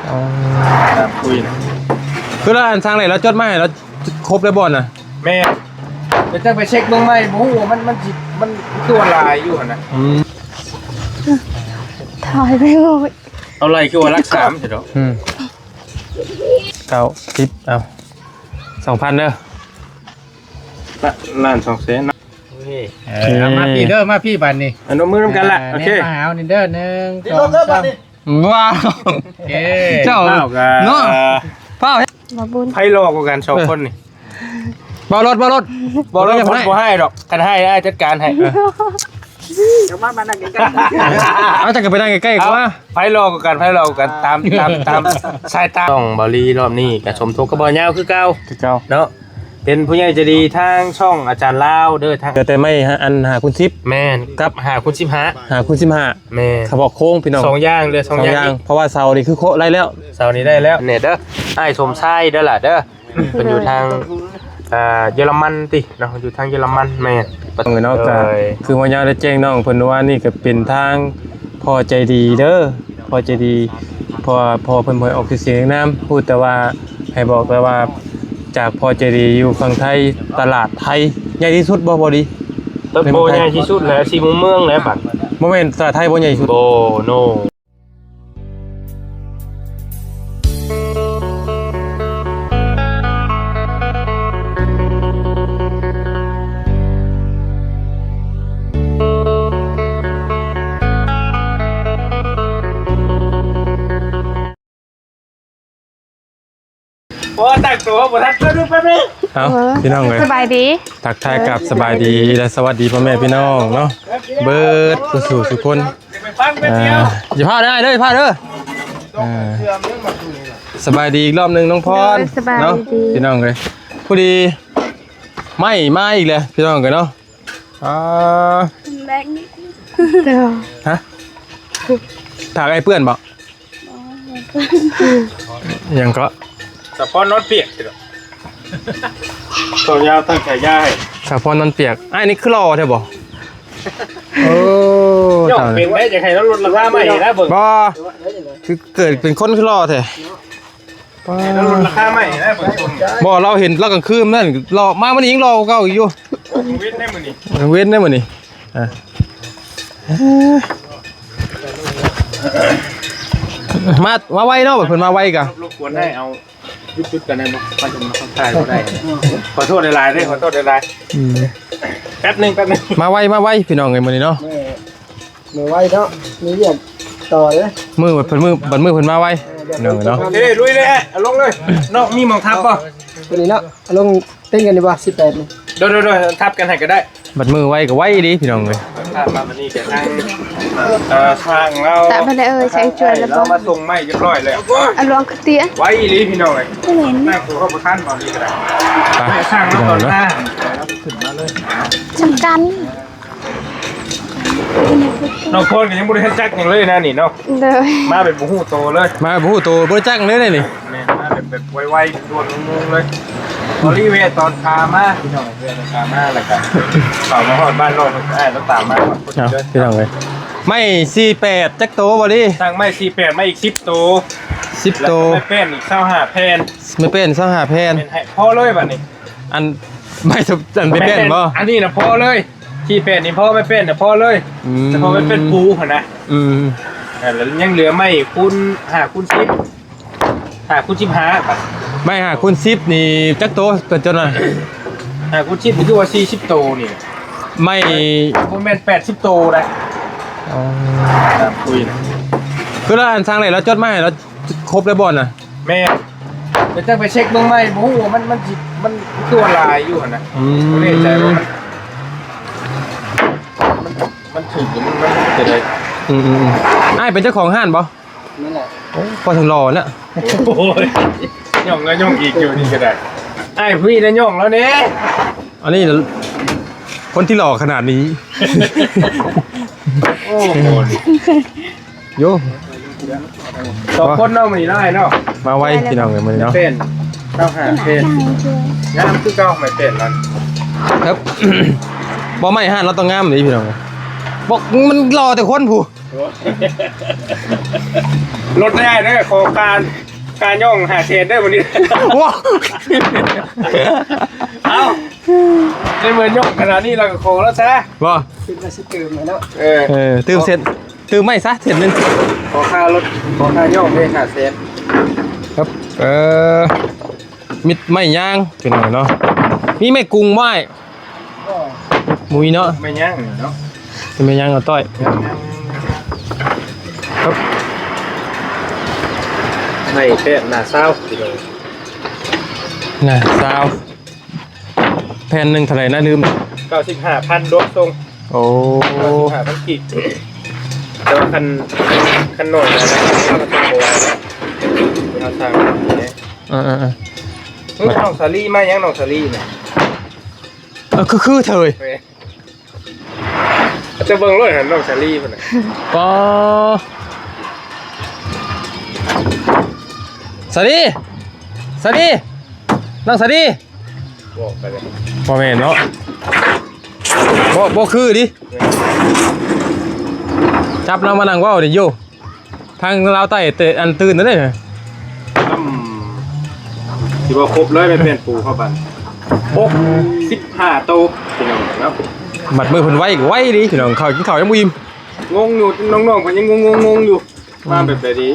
ອໍ ຕາມຄຸຍນະ ຄືລາວອັນສັ່ງໄດ້ ລາວຈົດມາໃຫ້ ລາວຄົບແລ້ວບໍ່ນະ? ແມ່ນ ແຕ່ຈັ່ງໄປເຊັກເບິ່ງໃໝ່ ບໍ່ຮູ້ວ່າມັນ ມັນຊິ ມັນຄືວ່າຫຼາຍຢູ່ຫັ້ນນະ. ອືມ ຖ່າຍໄປໂລດ ເອົາໄລ່ຄືວ່າຫຼັກສາມ ຊິດອກ. ອືມ ເກົ້າ ສິບ ເອົາ ສອງພັນເດີ ລ້ານສອງແສນເນາະ. ເອີ ເອົາມາພີ້ເດີ ມາພີ້ບາດນີ້ ອະນຸມືນຳກັນລະ. ເອີ ໂອເຄ ມາຫາເຮົານີ້ເດີ ໜຶ່ງ ສອງ ສາມ ວ້າວ ເອີ ເຈົ້າເນາະ ເອີ ຟ້າວ ບໍ່ບຸນ ໃຜຫຼໍ່ກວ່າກັນສອງຄົນນີ້? ເອີ ບໍ່ລົດ ບໍ່ລົດ ບໍ່ລົດ ບໍ່ຮ້າຍດອກ ຄັນຮ້າຍອ້າຍຈັດການໃຫ້. ເອີ ເອົາມາ ມານັ່ງໃກ້ໆ ເອົາ ຈັກກະໄປນັ່ງໃກ້ໆ ກວ່າ ໃຜຫຼໍ່ກວ່າກັນ ໃຜຫຼໍ່ກວ່າກັນ ຕາມ ຕາມ ຕາມສາຍຕາ. ນ້ອງບ່າວລີລອບນີ້ກະສົມທົບກັບບ່າວຍາວຄືເກົ່າ ຄືເກົ່າເນາະ. ເປັນຜູ້ໃຫຍ່ໃຈດີທາງຊ່ອງອາຈານລາວເດີ ທາງ ແຕ່ໄມ້ອັນຫ້າຄູນສິບ ແມ່ນ ກັບຫ້າຄູນສິບຫ້າ ຫ້າຄູນສິບຫ້າ ແມ່ນ ສະເພາະໂຄງພີ່ນ້ອງ ສອງຢ່າງເດີ ສອງຢ່າງ ສອງຢ່າງ ເພາະວ່າເສົານີ້ຄືໂຄະໄດ້ແລ້ວ ເສົານີ້ໄດ້ແລ້ວ. ແນ່ເດີ ອ້າຍສົມຊາຍເດີລະເດີ ເພິ່ນຢູ່ທາງ ອ່າ ເຢຍລະມັນຕິເນາະ ຢູ່ທາງເຢຍລະມັນ. ແມ່ນ ເອີ ເນາະ ໂດຍ ກະຄືວ່າຍາມໄດ້ແຈ້ງນ້ອງເພິ່ນວ່ານີ້ກະເປັນທາງພໍ່ໃຈດີເດີ ພໍ່ໃຈດີ ເພາະວ່າພໍ່ເພິ່ນບໍ່ໃຫ້ອອກຊື່ສຽງນາມ ຮູ້ແຕ່ວ່າ ໃຫ້ບອກແຕ່ວ່າ ຈາກພໍ່ໃຈດີຢູ່ຝັ່ງໄທ ຕະຫຼາດໄທໃຫຍ່ທີ່ສຸດບໍ່? ບໍ່ດີ ແມ່ນບໍ່? ໃຫຍ່ທີ່ສຸດແຫຼະ ສີ່ມຸມເມືອງແຫຼະບັດ. ບໍ່ແມ່ນ ຕະຫຼາດໄທບໍ່ໃຫຍ່ທີ່ສຸດ? ບໍ່ ໂນ. ໂອ້ ຕັ້ງໂຕບໍ່ທັນ ແປັບໜຶ່ງ ແປັບໜຶ່ງ. ເອົ້າ ເອີ ພີ່ນ້ອງເອີຍ ສະບາຍດີ ທັກທາຍກັບສະບາຍດີ ແລະ ສະຫວັດດີພໍ່ແມ່ພີ່ນ້ອງເນາະ ເບິດສູ່ສູ່ຄົນ. ເອີ ຢ່າພາດເດີ ເດີ ຢ່າພາດເດີ. ເອີ ສະບາຍດີອີກລອບໜຶ່ງນ້ອງພອນ ໂດຍ ສະບາຍດີເນາະ ພີ່ນ້ອງເອີຍ. ພໍດີໄມ້ມາອີກແລ້ວ ພີ່ນ້ອງເອີຍເນາະ. ອ່າ ແບກນີ້ ຮະ? ຜ້າອ້າຍເປື້ອນບໍ່? ອໍ ຫຍັງເກາະ? ສະເພາະນອນປຽກ ເຂົາຍາວຕັ້ງສາຍຢາໃຫ້ ສະເພາະນອນປຽກ. ອ້າຍນີ້ຄືຫຼໍ່ແທ້ບໍ່? ໂອ້ ເຈົ້າເປັນໄດ້ຈັ່ງໃດເນາະ ລົດລາຄາໃໝ່ນະເບິ່ງ ບໍ່ ຄືເກີດເປັນຄົນຄືຫຼໍ່ແທ້. ປ້າ ລົດລາຄາໃໝ່ນະ ບໍ່ ລາວເຫັນລາວກາງຄືນນັ້ນຫຼໍ່ ມາມື້ນີ້ຍັງຫຼໍ່ກວ່າເກົ່າອີກຢູ່. ເວັນໄດ້ມື້ນີ້ ເວັນໄດ້ມື້ນີ້. ອ່າ ມາ ມາໄວເນາະ ເພິ່ນມາໄວກະ ລົບກວນໄດ້ ເອົາຢຸດໆກັນໄດ້ບໍ່? ມາຈະມາທັກທາຍບໍ່ໄດ້ ຂໍໂທດຫຼາຍໆເດີ ຂໍໂທດຫຼາຍໆ. ອືມ ແປັບໜຶ່ງ ແປັບໜຶ່ງ ມາໄວ ມາໄວ ພີ່ນ້ອງເອີຍ ມື້ນີ້ເນາະ. ມື້ໄວເນາະ ມີວຽກຕໍ່ເດີ ມື້ເພິ່ນ ມື້ ບັດມື້ເພິ່ນມາໄວ ເອີ ເນາະ. ໂອເຄ ລຸຍເລີຍ ເອົາລົງເລີຍເນາະ. ມີໝ່ອງທັບບໍ່? ຕົວນີ້ເນາະ ເອົາລົງເຕັງກັນດີບໍ່? ສິບແປດນີ້ ໂດຍໆໆ ທັບກັນໃຫ້ກະໄດ້. ບັດມື້ໄວກະໄວອີ່ຫຼີພີ່ນ້ອງເອີຍ. ມາມື້ນີ້ກະທາງ ເອີ ຊ່າງລາວ ຕາມມາແລ້ວ ເອີ ຊ່າງຈວນແລ້ວ ລາວມາສົ່ງໄມ້ຮຽບຮ້ອຍແລ້ວ. ເອົາລວງກະເຕຍ ໄວອີ່ຫຼີພີ່ນ້ອງເອີຍ. ແມ່ນ ນັ່ງໂຕເຮົາບໍ່ທັນ ບາງທີກະໄດ້. ໄປ ຊ່າງລາວຕອນໜ້າ ຂຶ້ນມາເລີຍ ສຳຄັນ. ນ້ອງພອນກະຍັງບໍ່ໄດ້ຮູ້ຈັກຫຍັງເລີຍນະນີ້ເນາະ. ໂດຍ ມາແບບບໍ່ຮູ້ໂຕເລີຍ ມາບໍ່ຮູ້ໂຕ ບໍ່ໄດ້ຈັກຫຍັງເລີຍນີ້. ແມ່ນ ມາແບບ ແບບໄວໆ ດ່ວນໆ ງງໆ ເລີຍ. ພໍດີແວ່ຕອນຂາມາພີ່ນ້ອງ ແວ່ຕອນຂາມາ ແລ້ວກະເຂົ້າມາຮອດບ້ານນ້ອງ ອ້າຍລາວຕາມມາຮອດພໍດີເລີຍ ພີ່ນ້ອງເອີຍ. ໄມ້ສີ່ແປດຈັກໂຕບໍ່ດີ? ສັ່ງໄມ້ສີ່ແປດມາອີກສິບໂຕ ສິບໂຕ ແລ້ວກະໄມ້ແປ້ນອີກຊາວຫ້າແຜ່ນ ໄມ້ແປ້ນຊາວຫ້າແຜ່ນ ແມ່ນ ໃຫ້ພໍເລີຍບາດນີ້. ອັນ ໄມ້ ອັນໄມ້ແປ້ນບໍ່? ອັນນີ້ນະພໍເລີຍ ສີ່ແປດນີ້ພໍ ໄມ້ແປ້ນນະພໍເລີຍ. ອືມ ສະເພາະໄມ້ແປ້ນປູຫັ້ນນະ. ອືມ ແລ້ວຍັງເຫຼືອໄມ້ຄູນ ຫ້າຄູນສິບ ຫ້າຄູນສິບຫ້າ ບາດ ໄມ້ຫ້າຄູນສິບນີ້ຈັກໂຕ ເປັນຈັ່ງໃດ? ຫ້າຄູນສິບນີ້ຄືວ່າສີ່ສິບໂຕນີ້ ໄມ້ ບໍ່ແມ່ນແປດສິບໂຕໄດ໋. ອໍ ຕາມຄຸຍນະ ຄືລາວອັນສັ່ງໄດ້ ລາວຈົດມາໃຫ້ ລາວຄົບແລ້ວບໍ່ນະ? ແມ່ນ ແຕ່ຈັ່ງໄປເຊັກເບິ່ງໃໝ່ ບໍ່ຮູ້ວ່າມັນ ມັນຊິ ມັນຄືວ່າຫຼາຍຢູ່ຫັ້ນນະ. ອືມ ບໍ່ແນ່ໃຈວ່າມັນ ມັນ ມັນຖືກ ມັນ ມັນຈະໄດ້. ອືມໆໆ ອ້າຍເປັນເຈົ້າຂອງຮ້ານບໍ່? ນັ້ນແຫຼະ ໂອ້ ພໍເຖິງຫຼໍ່ນະ. ໂອ້ຍ ຍ່ອງແລ້ວຍ່ອງອີກຢູ່ນີ້ກະໄດ້ ອ້າຍຜູ້ນີ້ນະ ຍ່ອງແລ້ວແນ່. ອັນນີ້ຄົນທີ່ຫຼໍ່ຂະໜາດນີ້ ໂອ້ໂຫ ໂຍ ສອງຄົນເນາະມື້ນີ້ເນາະ ອ້າຍເນາະ. ມາໄວພີ່ນ້ອງເອີຍມື້ນີ້ເນາະ ແມ່ນ ຊາວຫ້າແຜ່ນ ງາມຄືເກົ່າ ໄມ້ແປ້ນລະ ເອີ ບໍ່ ໄມ້ຮ້ານລາວຕ້ອງງາມເດ້ພີ່ນ້ອງ. ບໍ່ ມັນຫຼໍ່ແຕ່ຄົນຜູ້ ລົດໄດ້ເດີ ຂໍຄ່າ ຄ່າຍ້ອງຫ້າແສນເດີມື້ນີ້. ໂອ້ ເອົ້າ ໃນເມື່ອຍ້ອງຂະໜາດນີ້ ແລ້ວກໍຂໍລະຊະ ບໍ່ ເປັນວ່າຊິຕື່ມໃຫ້ເນາະ. ເອີ ເອີ ຕື່ມເສັ້ນ ຕື່ມໄມ້ຊະເສັ້ນໜຶ່ງ. ຂໍຄ່າລົດ ຂໍຄ່າຍ້ອງເດີ ຫ້າແສນ. ຄັບ ເອີ ມິດໄມ້ຍາງ ເປັນຫຍັງເນາະ? ມີໄມ້ກຸງບໍ່ອ້າຍ? ບໍ່ມີເນາະ. ໄມ້ຍາງເນາະ ເປັນໄມ້ຍາງເອົາຕ້ອຍ. ຄັບ ໄມ້ແຜ່ນໜ້າຊາວ ໜ້າຊາວ. ແຜ່ນໜຶ່ງເທົ່າໃດນະ? ລືມ. ເກົ້າສິບຫ້າພັນລວມສົ່ງ. ໂອ້ ເກົ້າສິບຫ້າພັນກີບ. ແຕ່ວ່າຄັນ ຄັນໜ້ອຍນະ ເຮົາກໍບໍ່ວ່ານະ ເຮົາສ້າງເດ້. ເອີໆໆ ນ້ອງສາລີມາຫຍັງ ນ້ອງສາລີນະ? ເອີ ຄື ຄືເທີຍ ເຈົ້າເບິ່ງໂລດຫັ້ນ ນ້ອງສາລີພຸ້ນນະ. ປໍ ສາລີ ສາລີ ນ້ອງສາລີ. ບໍ່ແມ່ນເນາະ ບໍ່ ບໍ່ຄືຕິ. ຈັບລາວມານັ່ງເວົ້ານີ້ຢູ່ ທາງລາວໃຕ້ເຕະອັນຕື່ນນັ້ນເດ້. ອືມ ຊິບໍ່ຄົບເລີຍ ແມ່ນປູເຂົ້າໄປ ຫົກສິບຫ້າໂຕ ພີ່ນ້ອງເນາະ. ບັດມື້ເພິ່ນໄວກໍໄວເດ້ພີ່ນ້ອງ ເຂົ້າກິນເຂົ້າຍັງບໍ່ອີ່ມ. ງົງຢູ່ ນ້ອງໆເພິ່ນຍັງງົງໆຢູ່ ມາແບບໃດດີ.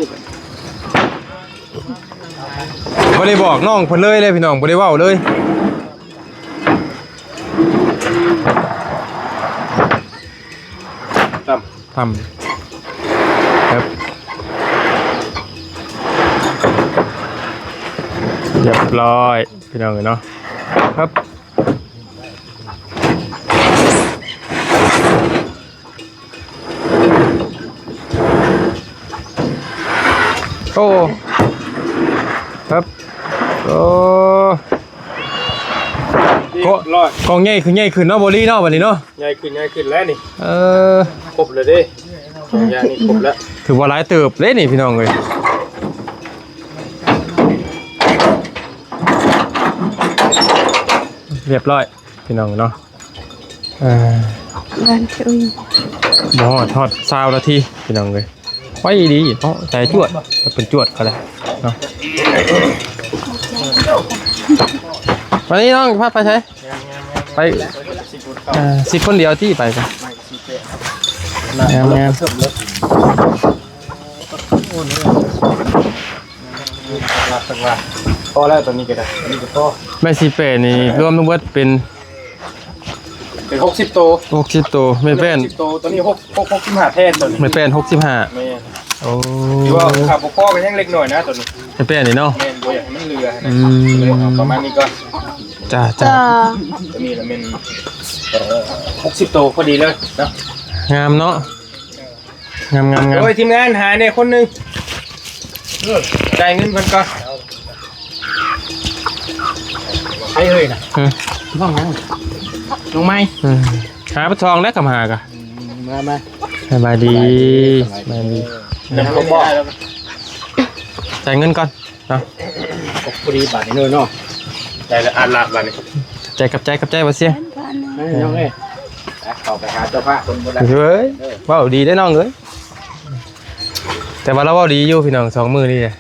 ບໍ່ໄດ້ບອກນ້ອງເພິ່ນເລີຍເດ້ພີ່ນ້ອງ ບໍ່ໄດ້ເວົ້າເລີຍ. ຕຳ ຕຳ ຄັບ ຮຽບຮ້ອຍພີ່ນ້ອງເອີຍເນາະ. ຄັບ ໂອ້ ຄັບ ໂອ້ ຮຽບຮ້ອຍ. ກອງໃຫຍ່ຄືໃຫຍ່ຂຶ້ນເນາະ ບໍ່ລີເນາະ ບັດນີ້ເນາະ. ໃຫຍ່ຂຶ້ນ ໃຫຍ່ຂຶ້ນແລ້ວນີ້. ເອີ ຄົບແລ້ວເດ້ ສອງຢ່າງນີ້ຄົບແລ້ວ. ຖືວ່າຫຼາຍເຕີບເດ້ນີ້ພີ່ນ້ອງເອີຍ. ຮຽບຮ້ອຍພີ່ນ້ອງເນາະ. ເອີ ບ້ານເຈົ້າອີ່ ບໍ່ຮອດ ຮອດຊາວນາທີພີ່ນ້ອງເອີຍ. ໄວດີເນາະ ໃຈຈວດ ເປັນຈວດກໍໄດ້ເນາະ. ວັນນີ້ນ້ອງພາໄປໃສ? ໄປ ເອີ ຊິຄົນດຽວຕິ ໄປ ໄປ ງາມໆ. ພໍແລ້ວ ຕົວນີ້ກໍໄດ້ ຕົວນີ້ກໍພໍ. ໄມ້ສີ່ແປດນີ້ລວມທັງເບິດເປັນ ເປັນຫົກສິບໂຕ ຫົກສິບໂຕ. ໄມ້ແປ້ນ ຫົກສິບໂຕ ຕົວນີ້ຫົກ ຫົກ ຫົກສິບຫ້າແຜ່ນ ຕົວນີ້ ໄມ້ແປ້ນຫົກສິບຫ້າ. ແມ່ນ. ໂອ້ ຖືວ່າຖ້າບໍ່ພໍກໍຍັງເລັກນ້ອຍນະຕົວນີ້ ໄມ້ແປ້ນນີ້ເນາະ. ແມ່ນ ບໍ່ຢາກໃຫ້ມັນເຫຼືອນະ. ອືມ ເລີຍເອົາປະມານນີ້ກ່ອນ. ຈ້າ ຈ້າ ຕົວນີ້ລະແມ່ນ ເອີ ຫົກສິບໂຕພໍດີເລີຍເນາະ. ງາມເນາະ. ງາມໆໆ. ໂອ້ຍ ທີມງານຫາແດ່ຄົນໜຶ່ງ ເອີ ຈ່າຍເງິນເພິ່ນກ່ອນ. ໃຜເອີຍນະ? ຮຶ ນ້ອງ ນ້ອງໃໝ່. ອືມ ຫາປະຊອງແລ້ວກຳຫາກະ. ອືມ ມາ ມາ ສະບາຍດີ ສະບາຍດີ ສະບາຍດີ. ນຳຄົບບໍ່? ຈ່າຍເງິນກ່ອນ. ເນາະ ພໍດີບາດນີ້ເນາະ ໄດ້ລະອັນລະບາດນີ້. ຂອບໃຈ ຂອບໃຈ ຂອບໃຈບໍ່ຊຽງ. ນ້ອງເອີຍ ເຂົ້າໄປຫາເຈົ້າພາບເພິ່ນບໍ່ໄດ້. ເອີຍ ເວົ້າດີເດ້ນ້ອງເອີຍ. ແຕ່ວ່າລາວເວົ້າດີຢູ່ພີ່ນ້ອງ ສອງມື້ນີ້ແຫຼະ.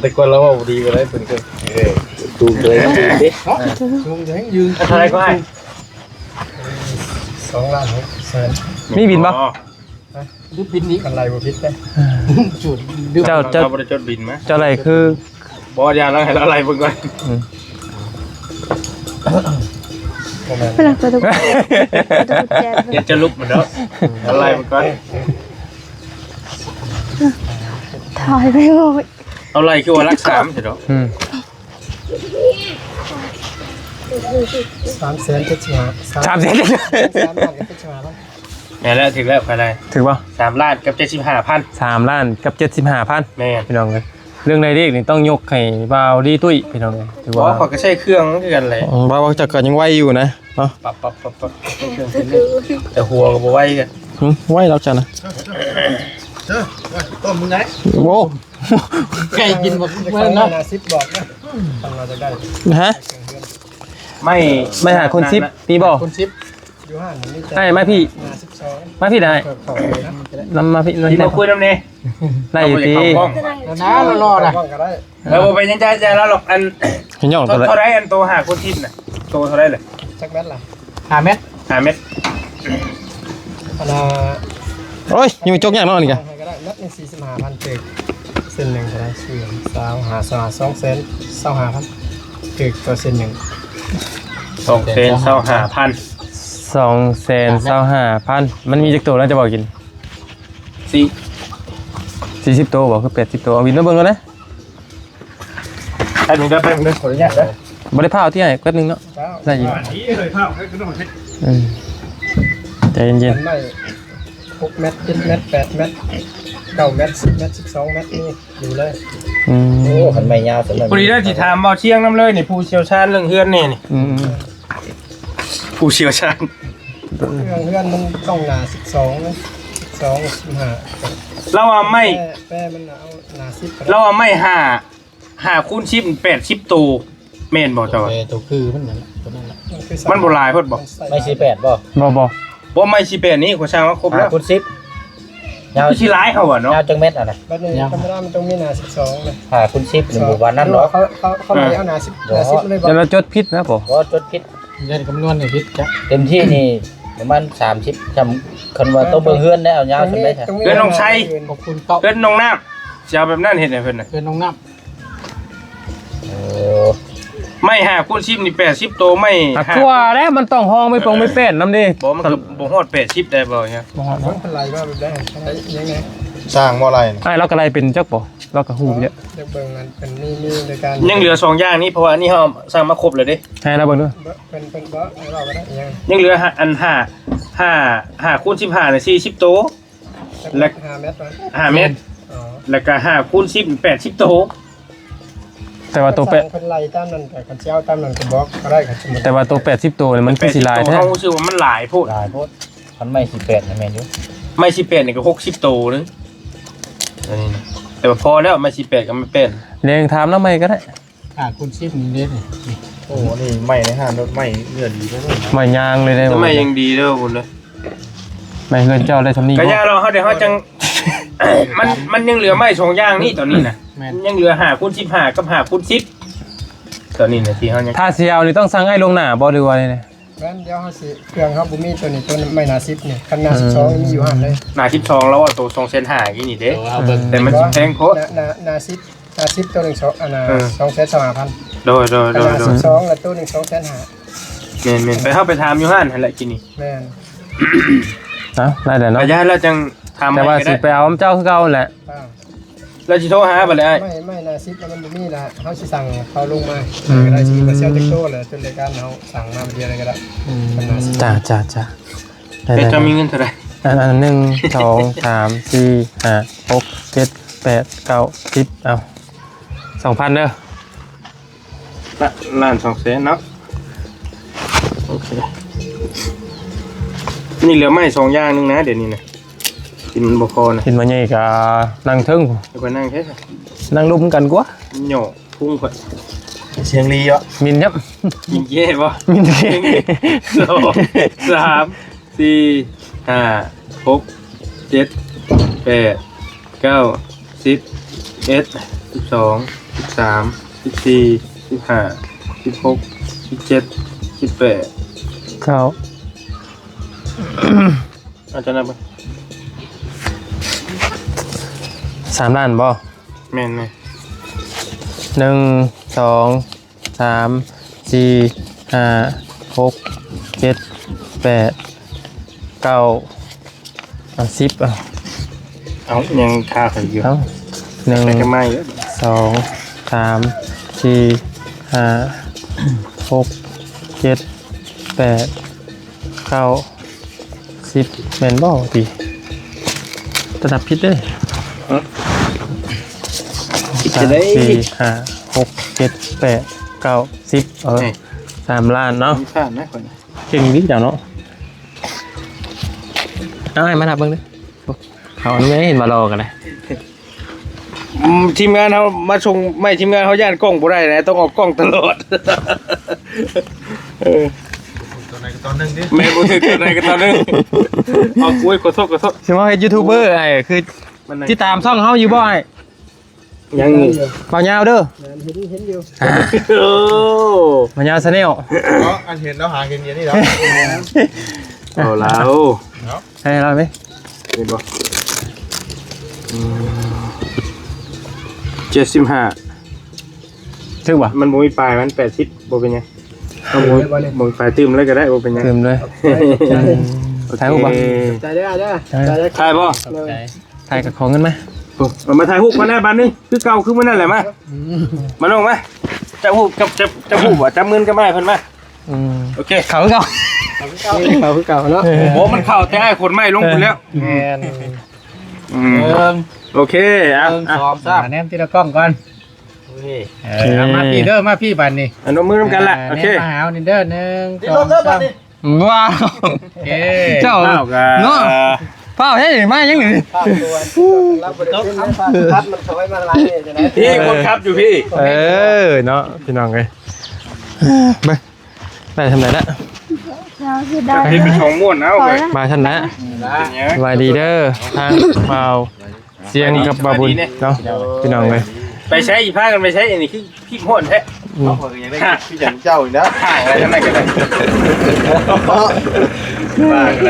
ແຕ່ກ່ອນລາວເວົ້າດີບໍ່ໄດ້ເພິ່ນກໍ ເອີ ດູເລີຍ. ເອີ ເທົ່າໃດກໍໃຫ້? ສອງລ້ານຫົກແສນ. ມີບິນບໍ່? ອໍ ຫຼືບິນນີ້ ຄັນໄລ່ບໍ່ຜິດເດ້. ເຈົ້າ ເຈົ້າ ເຈົ້າບໍ່ໄດ້ຈົດບິນມາ. ເຈົ້າໄລ່ຄື ບໍ່ ຢ່າລະ ໃຫ້ລາວໄລ່ເບິ່ງກ່ອນ. ອືມ ບໍ່ແມ່ນ ເວລາເປີດປະຕູ ເປີດປະຕູແຈ ເຮັດຈະລຸກມັນເນາະ. ລາວໄລ່ເບິ່ງກ່ອນ ຖ່າຍໄປໂອ້ຍ. ເອົາໄລ່ຄືວ່າຫຼັກສາມຊິດອກ. ອືມ ສາມແສນເຈັດສິບຫ້າ ສາມແສນ ສາມລ້ານເຈັດສິບຫ້າພັນ. ແມ່ນແລ້ວ ຖືກແລ້ວ ຂ້ອຍໄລ່ ຖືກບໍ່? ສາມລ້ານກັບເຈັດສິບຫ້າພັນ. ສາມລ້ານກັບເຈັດສິບຫ້າພັນ. ແມ່ນ ພີ່ນ້ອງເອີຍ ເລື່ອງໄລ່ເລກນີ້ຕ້ອງຍົກໃຫ້ບ່າວດີຕຸ້ຍ ພີ່ນ້ອງເອີຍ. ຖືວ່າ ບໍ່ ຂ້ອຍກໍໃຊ້ເຄື່ອງຄືກັນແຫຼະ. ອືມ ບ່າວຈັກກໍຍັງໄວຢູ່ນະເນາະ. ປັບໆໆໆ ແຕ່ຫົວກໍບໍ່ໄວກັນ. ຫຶ ໄວແລ້ວຈ້ະນະ. ເອີ ຕົ້ມມື້ໃດ? ໂອ້ ໄກ່ກິນບັກເບິ່ງເນາະ ສິບບອກນະ. ຮະ ໄມ້ ໄມ້ຫາຄົນສິບ ມີບໍ່? ຄົນສິບ ຢູ່ຮ້ານນີ້ມີແຕ່ ອ້າຍ ມາພີ້ ຫ້າສິບສອງ ມາພີ້ໄດ້ ເຂົ້າໄປນຳກໍໄດ້ ນຳມາພີ້ ມາພີ້ ມາຄຸຍນຳແດ່ ໄດ້ຢູ່ຕິ ເຮົາບໍ່ຢາກເຂົ້າກ້ອງ ນານໆ ລໍໆ ນະ ເຂົ້າກ້ອງກໍໄດ້ ເຮົາບໍ່ເປັນຫຍັງ ຈະ ຈະລາວລັອກ ອັນ ເຮົາຍ້ອງກໍໄດ້ ເທົ່າໃດ ອັນໂຕຫ້າຄູນສິບນະ ໂຕເທົ່າໃດລະ ຈັກແມັດລະ ຫ້າແມັດ ຫ້າແມັດ ອັນນ່າ ໂອ້ຍ ຢູ່ຈົກຍາກເນາະນີ້ກະ ໃຫ້ກໍໄດ້ ແມັດໜຶ່ງສີ່ສິບຫ້າພັນ ຖືກເສັ້ນໜຶ່ງເທົ່າໃດ ສອງແສນຊາວຫ້າພັນ ຖືກຕໍ່ເສັ້ນໜຶ່ງ ສອງແສນຊາວຫ້າພັນ ສອງແສນຊາວຫ້າພັນ ມັນມີຈັກໂຕນະ ຈະບອກກິນ ສີ່ ສີ່ສິບໂຕບໍ່ ຄືແປດສິບໂຕ ເອົາວິນມາເບິ່ງກ່ອນນະ ແປັບໜຶ່ງເດີ ແປັບໜຶ່ງເດີ ຂໍອະນຸຍາດເດີ ບໍ່ໄດ້ພ້າວຕິ ອ້າຍ ແປັບໜຶ່ງເນາະ ໄດ້ຢູ່ ເອີ ໃຈເຢັນໆ ມັນໄດ້ຫົກແມັດ ເຈັດແມັດ ແປດແມັດ ເກົ້າແມັດ ສິບແມັດ ສິບສອງແມັດ ນີ້ຢູ່ເລີຍ ອືມ ໂອ້ ຄັນໄມ້ຍາວຊັ້ນ ພໍດີໄດ້ຊິຖາມເວົ້າທ່ຽງນຳເລີຍນີ້ ຜູ້ຊ່ຽວຊານເລື່ອງເຮືອນນີ້ນີ້ ອືມ ຜູ້ຊ່ຽວຊານ ເລື່ອງເຮືອນມັນຕ້ອງໜ້າສິບສອງນະ ສິບສອງ ສິບຫ້າ ລາວວ່າໄມ້ ແປ ແປມັນເອົາໜ້າສິບ ລາວວ່າໄມ້ຫ້າ ຫ້າຄູນສິບ ແປດສິບໂຕ ແມ່ນບໍ່ເຈົ້າວ່າ ແຕ່ໂຕຄືມັນນັ້ນແຫຼະ ໂຕນັ້ນແຫຼະ ມັນຄື ມັນບໍ່ຫຼາຍໂພດບໍ່ ໄມ້ສີ່ແປດບໍ່ ບໍ່ ບໍ່ ບໍ່ ໄມ້ສີ່ແປດນີ້ຂ້ອຍສ້າງມາຄົບແລ້ວ ຫ້າຄູນສິບ ຍາວ ຄືຊິຫຼາຍເຮົາວ່າເນາະ ຍາວຈັກແມັດຫັ້ນນະ ບັດນີ້ທຳມະດາມັນຕ້ອງມີໜ້າສິບສອງນະ ຫ້າຄູນສິບນີ້ບໍ່ປານນັ້ນດອກ ເຂົາ ເຂົາ ເຂົາໄລ່ເອົາໜ້າສິບ ໜ້າສິບມາເລີຍບໍ່ ແຕ່ລະຈົດຜິດນະບໍ່ ບໍ່ ຈົດຜິດ ເງິນຄຳນວນນີ້ຜິດຈ້ະ ເຕັມທີ່ນີ້ປະມານສາມສິບ ຊ່ຳ ຄັນວ່າໂຕເບິ່ງເຮືອນໄດ້ເອົາຍາວສ່ຳໃດ ເຮືອນນ້ອງໄຊ ເຮືອນນ້ອງນ້ຳ ຊິເອົາແບບນັ້ນເຮັດໃຫ້ເພິ່ນນະ ເຮືອນນ້ອງນ້ຳ ໂອ້ ໄມ້ຫ້າຄູນສິບນີ້ແປດສິບໂຕ ໄມ້ ອ່ະ ຫ້າ ຄືວ່າແລ້ວ ມັນຕ້ອງຮອງໄມ້ປອງໄມ້ແປ້ນນຳເດ້ ບໍ່ ມັນກໍບໍ່ຮອດແປດສິບໄດ້ບໍ່ຫຍັງ ບໍ່ຮອດເນາະ ມັນໄລ່ມາແບບໃດ ໄດ້ຫຍັງແດ່ ສ້າງບໍ່ໄລ່ ອ້າຍລາວກໍໄລ່ເປັນຈັກບໍ່ ລາວກໍຮູ້ຢູ່ ຢາກເບິ່ງອັນເປັນນີ້ ມີໃນການ ຍັງເຫຼືອສອງຢ່າງນີ້ ເພາະວ່າອັນນີ້ເຮົາສ້າງມາຄົບແລ້ວເດ້ ໃຫ້ລາວເບິ່ງດູ ເປັນ ເປັນບໍ່ ໃຫ້ລາວກໍໄດ້ຫຍັງ ຍັງເຫຼືອອັນຫ້າ ຫ້າ ຫ້າຄູນສິບຫ້ານີ້ສີ່ສິບໂຕ ແລະ ຫ້າແມັດວະ ຫ້າແມັດ ອໍ ແລ້ວກະຫ້າຄູນສິບ ແປດສິບໂຕ ແຕ່ວ່າໂຕແປດ ຄັນໄລ່ຕາມນັ້ນ ຄັນຊິເອົາຕາມນັ້ນກໍບອກກໍໄດ້ ຄັນສົມມຸດ ແຕ່ວ່າໂຕແປດສິບໂຕນີ້ມັນຄືຊິຫຼາຍແທ້ ເຮົາຮູ້ສຶກວ່າມັນຫຼາຍໂພດ ຫຼາຍໂພດ ຄັນໄມ້ສີ່ແປດນະແມ່ນຢູ່ ໄມ້ສີ່ແປດນີ້ກໍຫົກສິບໂຕໜຶ່ງ ອັນນີ້ນະ ແຕ່ວ່າພໍແລ້ວ ໄມ້ສີ່ແປດກັບໄມ້ແປ້ນ ແນງຖາມນຳໃໝ່ກໍໄດ້ ຫ້າຄູນສິບນີ້ເດ້ນີ້ ໂອ້ ອັນນີ້ໄມ້ໃນຮ້ານລົດໄມ້ເນື້ອດີເດ້ ໄມ້ຍາງເລີຍເດ້ ໄມ້ຍັງດີເດີພຸ້ນເດີ ໄມ້ເຮືອນເຈົ້າໄດ້ສ່ຳນີ້ ກະຢ່າລອງເຮົາ ດຽວເຮົາຈັ່ງ ມັນ ມັນຍັງເຫຼືອໄມ້ສອງຢ່າງນີ້ຕອນນີ້ນະ ແມ່ນ ຍັງເຫຼືອຫ້າຄູນສິບຫ້າກັບຫ້າຄູນສິບ ຕອນນີ້ນະທີ່ເຮົາຍັງ ຖ້າຊິເອົານີ້ຕ້ອງສັ່ງອ້າຍລ່ວງໜ້າບໍ່ ຫຼືວ່າແນວໃດ ແມ່ນ ດຽວເຮົາຊິ ເຄື່ອງເຮົາບໍ່ມີໂຕນີ້ ໂຕໄມ້ໜ້າສິບນີ້ ຄັນໜ້າ ອືມ ສິບສອງມີຢູ່ຫັ້ນເລີຍ ໜ້າສິບສອງລາວເອົາໂຕສອງແສນຫ້າກີ້ນີ້ເດ້ ເອີ ເອົາເບິ່ງ ແຕ່ມັນຊິແພງໂພດ ໜ້າ ໜ້າ ໜ້າສິບ ໜ້າສິບໂຕໜຶ່ງ ສອງ ອັນນ່າ ເອີ ສອງແສນຊາວຫ້າພັນ ໂດຍ ໂດຍ ໂດຍ ຄັນໜ້າສິບສອງລະໂຕໜຶ່ງ ສອງແສນຫ້າ ແມ່ນໆ ໄປເຮົາໄປຖາມຢູ່ຮ້ານຫັ້ນແຫຼະກີ້ນີ້ ແມ່ນ ເອົ້າ ໄດ້ແລ້ວເນາະ ໄປຢ້ານແລ້ວຈັ່ງຖາມໃໝ່ ແຕ່ວ່າຊິໄປເອົານຳເຈົ້າຄືເກົ່າຫັ້ນແຫຼະ ອ່າ ແລ້ວຊິໂທຫາບັດນີ້ອ້າຍ ໄມ້ ໄມ້ໜ້າສິບລະມັນບໍ່ມີລະ ເຮົາຊິສັ່ງເຂົາລົງມາ ອືມ ກໍໄດ້ ຊິບໍ່ເຊື່ອຈັກໂຕລະ ຈົນລາຍການເຮົາສັ່ງມາດຽວເລີຍກໍໄດ້ ອືມ ຄັນໜ້າສິບ ຈ້າ ຈ້າ ຈ້າ ໄດ້ ເຮັດ ໄດ້ ເຈົ້າມີເງິນເທົ່າໃດ ອັນ ອັນ ໜຶ່ງ ສອງ ສາມ ສີ່ ຫ້າ ຫົກ ເຈັດ ແປດ ເກົ້າ ສິບ ເອົາ ສອງພັນເດີ ລະ ລ້ານສອງແສນເນາະ ໂອເຄ ນີ້ເຫຼືອໄມ້ສອງຢ່າງໜຶ່ງນະ ດຽວນີ້ນະ ກິນມັນບໍ່ພໍນະ ກິນມາໃຫຍ່ກະນັ່ງເທິງ ໄປນັ່ງແທ້ ນັ່ງລົມກັນກວ່າ ຫຍໍ້ພຸງຂ້ອຍ ສຽງລີເນາະ ມິນຍັບ ມິນເຢ້ບໍ່ ມິນເຢ້ ສອງ ສາມ ສີ່ ຫ້າ ຫົກ ເຈັດ ແປດ ເກົ້າ ສິບ ສິບເອັດ ສິບສອງ ສິບສາມ ສິບສີ່ ສິບຫ້າ ສິບຫົກ ສິບເຈັດ ສິບແປດ ເກົ້າ ເອົາ ເຈົ້ານັບເບິ່ງ ສາມລ້ານບໍ່? ແມ່ນໆ ໜຶ່ງ ສອງ ສາມ ສີ່ ຫ້າ ຫົກ ເຈັດ ແປດ ເກົ້າ ເອົາ ສິບ ເອົາ ເອົາ ຍັງຄາຂ້ອຍຢູ່ ເອົາ ໜຶ່ງ ສອງ ສາມ ສີ່ ຫ້າ ຫົກ ເຈັດ ແປດ ເກົ້າ ສິບ ແມ່ນບໍ່ຕິ? ຕະໜັບຜິດເດ້ ຮະ? ສາມ ສີ່ ຫ້າ ຫົກ ເຈັດ ແປດ ເກົ້າ ສິບ ເອີ ສາມລ້ານເນາະ ມີພາດນະຂ້ອຍ ເກັ່ງດີເຈົ້າເນາະ ເອົາ ໃຫ້ມານັບເບິ່ງເດີ້ ເຂົາອະນຸຍາດໃຫ້ເຫັນວ່າຫຼໍ່ກັນນະ. ອືມ ທີມງານເຮົາມາສົ່ງໄມ້ ທີມງານເຮົາຢ້ານກ້ອງບໍ່ໄດ້ນະ ຕ້ອງອອກກ້ອງຕະຫຼອດ ເອີ ໂຕໃດກໍ ຕອນໜຶ່ງຕິ ແມ່ນບໍ່ຖືກຕອນໃດກໍຕອນໜຶ່ງ. ເອົາ ໂອ້ຍ ຂໍໂທດ ຂໍໂທດ. ຊິມາເຮັດຢູທູບເບີ ອ້າຍ ຄື ມັນ ຕິດຕາມຊ່ອງເຮົາຢູ່ບໍ່ ອ້າຍ? ຍັງຢູ່. ບ່າວຍາວເດີ ເຫັນ ເຫັນຢູ່. ໂອ້ ບ່າວຍາວ Channel ເນາະ. ອັນເຫັນລາວຫາກິນຢູ່ນີ້ເນາະ. ເອົາລາວ ໃຫ້ລາວໄປ ເຫັນບໍ່? ອືມ ເຈັດສິບຫ້າ ຖືກບໍ່? ມັນບໍ່ມີປາຍ ມັນແປດສິບ ບໍ່ເປັນຫຍັງ. ເອົາ ບໍ່ ບໍ່ມີປາຍ ຕື່ມເລີຍກໍໄດ້ ບໍ່ເປັນຫຍັງ. ຕື່ມເລີຍ. ໂອເຄ ຖ່າຍຮູບບໍ່? ຂອບໃຈເດີ ເດີ ຂອບໃຈເດີ ຂອບໃຈ. ຖ່າຍບໍ່? ຂອບໃຈ. ຖ່າຍກໍຂໍເງິນມາ. ເອົາມາຖ່າຍຮູບກ່ອນນະ ບາດໜຶ່ງ ຄືເກົ່າ ຄືມື້ນັ້ນແຫຼະ. ມາ ອືມ ມານ້ອງມາ ຈັບຮູບ ຈັບ ຈັບ ຈັບຮູບບໍ່? ຈັບເງິນກັບອ້າຍເພິ່ນມາ. ອືມ ໂອເຄ ເຂົ້າຄືເກົ່າ ເຂົ້າຄືເກົ່າ ເຂົ້າຄືເກົ່າເນາະ. ເອີ ໂອ້ ມັນເຂົ້າແຕ່ອ້າຍຂົນໄມ້ລົງພຸ້ນແລ້ວ. ແມ່ນ. ອືມ ເອີ ໂອເຄ ອ່ະ ໜຶ່ງ ອ່ະ ສອງ ສາມ ແນມທີລະກ້ອງກ່ອນ. ໂອເຄ ເອີ ເອົາມາພີ້ເດີ ມາພີ້ບາດນີ້. ອະນຸມືນຳກັນລະ. ເອີ ໂອເຄ ແນມມາຫາເຮົານີ້ເດີ ໜຶ່ງ ສອງ ສາມ. ວ້າວ ໂອເຄ ເຈົ້າ ເຈົ້າກໍ ເນາະ ຟ້າວເຮັດຫຍັງມາຫຍັງນີ້? ພາບຕົວ ລາວບໍ່ໄດ້ເປັນ ພາບຕັດ ມັນຖອຍມາຫຼາຍນີ້ຈັ່ງໃດ? ພີ່ ຄົນຂັບຢູ່ພີ້. ເອີ ເນາະ ພີ່ນ້ອງເອີຍ ເບິ່ງ ໄດ້ຊ່ຳໃດລະ? ເຮົາຊິໄດ້ ເຮັດເປັນສອງມ້ວນເອົາ. ມາຊັ້ນນະ ສະບາຍດີເດີ ທາງບ່າວ ສຽງກັບບ່າວບຸນເນາະ ພີ່ນ້ອງເອີຍ. ໄປໃສ ພາກັນໄປໃສ? ອັນນີ້ຄືພິກຮ້ອນແທ້. ອືມ ຂ້ອຍກໍຢາກໄດ້ຄືຫຍັງເຈົ້ານີ້ແຫຼະ ຂ້າງໄວ້ທາງນັ້ນກໍໄດ້.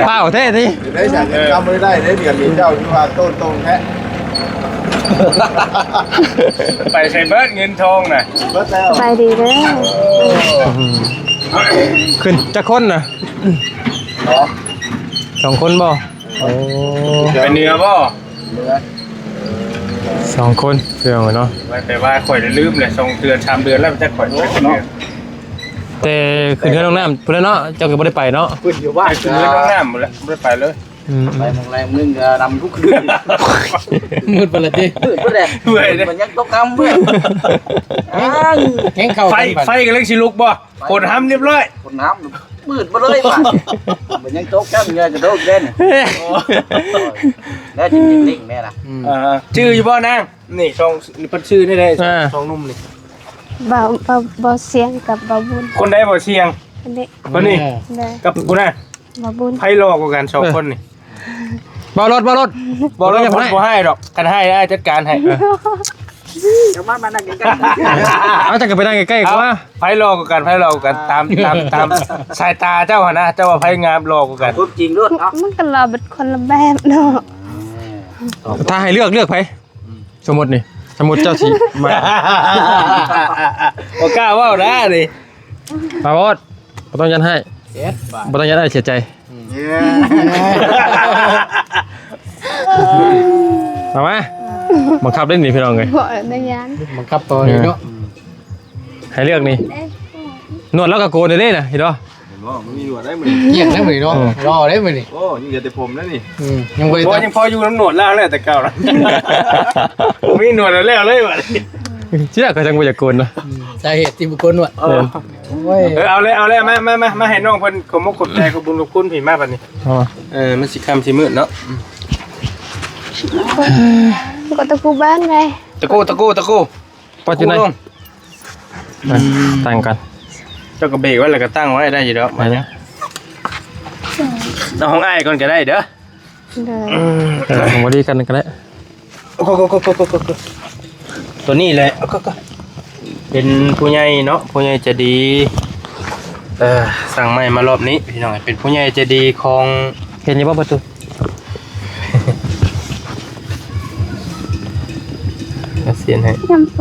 ພ້າວແທ້ຕິ ໄດ້ສັງກຳບໍ່ໄດ້ເດ້. ເດືອນນີ້ເຈົ້າຄືວ່າໂຕນໂຕງແທ້. ໄປໃສເບິດເງິນທອງນະ? ເບິດແລ້ວ. ສະບາຍດີເດີ. ຂຶ້ນຈັກຄົນນະ? ສອງຄົນບໍ່? ໂອ້ ໄປເໜືອບໍ່? ສອງຄົນ ເພື່ອນເນາະ. ແຕ່ວ່າຂ້ອຍລືມແຫຼະ ສອງເດືອນ ສາມເດືອນແລ້ວ ຈັກຂ້ອຍໄປເໜືອ. ແຕ່ຂຶ້ນເຮືອນນ້ອງນ້ຳພຸ້ນແຫຼະເນາະ ເຈົ້າກໍບໍ່ໄດ້ໄປເນາະ. ຂຶ້ນຢູ່ບ້ານ ຂຶ້ນເຮືອນນ້ອງນ້ຳພຸ້ນແຫຼະ ບໍ່ໄດ້ໄປເລີຍ. ອືມ ໄປໝ່ອງໃດມື້ນະ ດຳທຸກຄືນ. ມືດໄປລະຕິ ມືດໄປແລ້ວ ເມື່ອຍເດ້ ມັນຍັງຕົກຄ່ຳເມື່ອຍ. ແຮງເຂົ້າ ໄຟ ໄຟກຳລັງຊິລຸກບໍ່? ຝົນຫ້ຳຮຽບຮ້ອຍ ຝົນຫ້ຳ ມືດມາເລີຍວ່າ ມັນຍັງຕົກຊ້ຳເຫື່ອກະໂດກເດ້ນ. ແລ້ວຈິງໆແນ່ລະ. ອືມ ເອີ ຈື່ຢູ່ບໍ່ນາງ? ນີ້ສອງ ນີ້ເພິ່ນຊື່ນີ້ໄດ້ ອ່າ ສອງໜຸ່ມນີ້ ບ່າວ ບ່າວ ບ່າວສຽງກັບບ່າວບຸນ. ຄົນໃດບ່າວສຽງ? ອັນນີ້ ຄົນນີ້ ເອີ ແມ່ນ ກັບຜູ້ນັ້ນ ບ່າວບຸນ. ໃຜຫຼໍ່ກວ່າກັນສອງຄົນນີ້? ເອີ ບໍ່ລົດ ບໍ່ລົດ ບໍ່ລົດ ບໍ່ຮ້າຍດອກ ຄັນຮ້າຍອ້າຍຈັດການໃຫ້. ເອີ ເຈົ້າມາ ມານັ່ງໃກ້ໆ. ເອົາ ເຈົ້າກໍໄປນັ່ງໃກ້ໆ ເອົາ ກວ່າ. ໃຜຫຼໍ່ກວ່າກັນ? ໃຜຫຼໍ່ກວ່າກັນ? ຕາມ ຕາມ ຕາມສາຍຕາເຈົ້າຫັ້ນນະ ເຈົ້າວ່າໃຜງາມຫຼໍ່ກວ່າກັນ? ຄວາມຈິງໂລດເນາະ ມັນກໍຫຼໍ່ເບິດຄົນລະແບບເນາະ. ຖ້າໃຫ້ເລືອກ ເລືອກໃຜ? ສົມມຸດນີ້ ສົມມຸດເຈົ້າຊິມາ ບໍ່ກ້າເວົ້ານະນີ້. ປາໂມດ ບໍ່ຕ້ອງຢ້ານຮ້າຍ ບໍ່ຕ້ອງຢ້ານອ້າຍເສຍໃຈ. ອືມ ເອົາມາ ບັງຄັບເດ້ນີ້ພີ່ນ້ອງເອີຍ. ບໍ່ໄດ້ຢ້ານ ບັງຄັບຕໍ່ນີ້ເນາະ. ໃຫ້ເລືອກນີ້ ເອີ ໜວດລາວກໍໂກນເດ້ນະ ເຫັນບໍ່? ເຫັນບໍ່? ມັນມີໜວດໄດ້ມື້ນີ້ ກ້ຽງໄດ້ມື້ນີ້ເນາະ. ເອີ ຫຼໍ່ໄດ້ມື້ນີ້. ໂອ້ ຍັງເຫຼືອແຕ່ຜົມໄດ້ນີ້. ອືມ ຍັງບໍ່ໄດ້ ບໍ່ ຕັດ ຍັງພໍຢູ່ນຳໜວດລາວແຫຼະ ແຕ່ເກົ່ານະ ບໍ່ມີໜວດແລ້ວເລີຍບັດນີ້. ທີແລກກໍຍັງບໍ່ຢາກໂກນນະ. ອືມ ສາເຫດທີ່ບໍ່ໂກນໜວດ. ເອີ ໂອ້ຍ ເອີ ເອົາເລີຍ ເອົາເລີຍ ມາ ມາ ມາ ມາໃຫ້ນ້ອງເພິ່ນຂອບມຸກຂອບໃຈ ຂອບບຸນຂອບຄຸນ ພີ້ມາບັດນີ້. ເອີ ມັນຊິຄ່ຳຊິມືດເນາະ. ອືມ ກໍຕະກູບ້ານໄງ ຕະກູ ຕະກູ ຕະກູ. ປັດຢູ່ໃນ ອືມ ຕັ້ງກັນ ເຈົ້າກໍເບຣກໄວ້ ແລ້ວກໍຕັ້ງໄວ້ໄດ້ຢູ່ດອກ. ມາ ເອົາຂອງອ້າຍກ່ອນກໍໄດ້ເດີ. ເດີ ເອີ ຂອງບໍລິກັນກໍໄດ້. ໂອ້ໂຫ ໂຕນີ້ແຫຼະ ເປັນຜູ້ໃຫຍ່ເນາະ ຜູ້ໃຫຍ່ໃຈດີ ເອີ ສັ່ງໄມ້ມາລອບນີ້ພີ່ນ້ອງ ເປັນຜູ້ໃຫຍ່ໃຈດີຂອງ ເຫັນຢູ່ບໍ່ປະຕູ? ເອົາສຽນໃຫ້ ໂອ